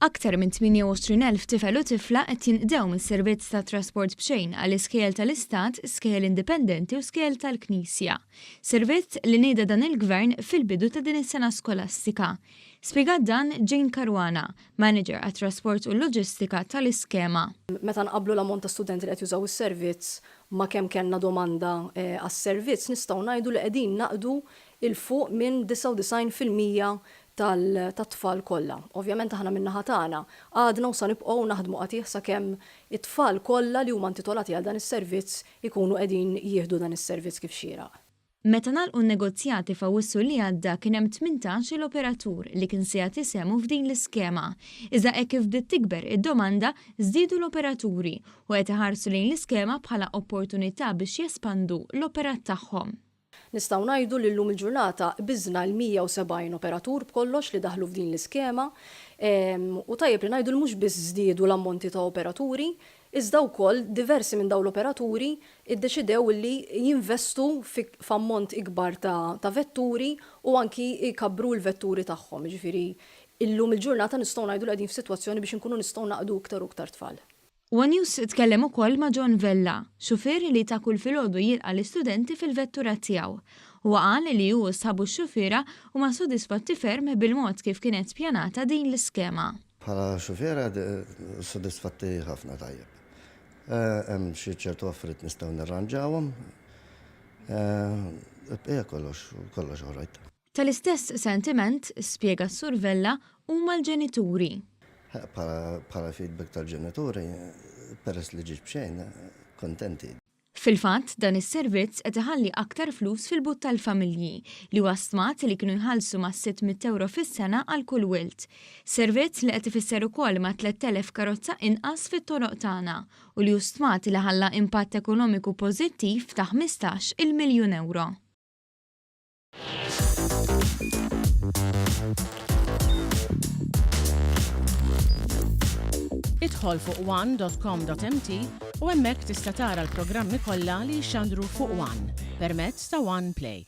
Aktar minn 28,000 tifel u tifla qed jinqdew mis-servizz ta' trasport b'xejn għall-iskejjel tal-Istat, skejjel indipendenti u skejjel tal-Knisja. Servizz li nieda dan il-Gvern fil-bidu ta' din is-sena skolastika. Spjegat dan Jane Caruana, Manager għat-Trasport u l-Loġistika tal-iskema. Meta nqabblu l-ammont ta' studenti li qed jużaw is-servizz ma' kemm kellna domanda għas-servizz, nistgħu ngħidu li qegħdin naqdu 'l fuq minn 99% tat-tfal kollha. Ovvjament aħna min-naħa tagħna għadna u sa nibqgħu naħdmu qatigħ sakemm it-tfal kollha li huma intitolati għal dan is-servizz ikunu qegħdin jieħdu dan is-servizz kif xieraq. Meta ngħalqu n-negozjati f'Awwissu li għadda kien hemm 18-il operatur li kien se jagħti sehmu f'din l-iskema. Iżda hekk kif bdiet tikber id-domanda, żdiedu l-operaturi u qed iħarsu lejn l-iskema bħala opportunità biex jespandu l-operat tagħhom. Nistgħu ngħidu li llum il-ġurnata qbiżna l-170 operatur b'kollox li daħlu f'din l-iskema u tajjeb li ngħidu li mhux biss żdiedu l-ammonti ta' operaturi, iżda wkoll diversi minn dawn l-operaturi ddeċidew li jinvestu f'ammont ikbar ta' vetturi u anki jkabbru l-vetturi tagħhom. Jiġifieri illum il-ġurnata nistgħu ngħidu li qegħdin f'sitwazzjoni biex inkunu nistgħu naqdu iktar u iktar tfal. One News tkellem ukoll ma' John Vella, xufier li ta' kull filgħodu jilqa' l-istudenti fil-vettura tiegħu. Huwa qal li hu u sħabu x-xufiera huma sodisfatti ferm bil-mod kif kienet pjanata din l-iskema. Bħala xufiera sodisfatti ħafna tajjeb. Hemm xi ċertu affarijiet nistgħu nirranġawhom. Il-bqija kollox kollox all right. Tal-istess sentiment, spjega s-Sur Vella, huma l-ġenituri. Bħala feedback tal-ġenituri, peress li ġiet b'xejn, kuntenti. Fil-fatt, dan is-servizz qed iħalli aktar flus fil-but tal-familji, li huwa stmat li kienu jħallsu mas-600 ewro fis-sena għal kull wild. Servizz li qed ifisser ukoll ma' 3,000 karozza inqas fit-toroq tagħna u li hu stmat li ħalla impatt ekonomiku pożittiv ta' 15-il miljun ewro. Idħol fuq one.com.mt u hemmhekk tista' tara l-programmi kollha li jixxandru fuq One permezz ta' One Play.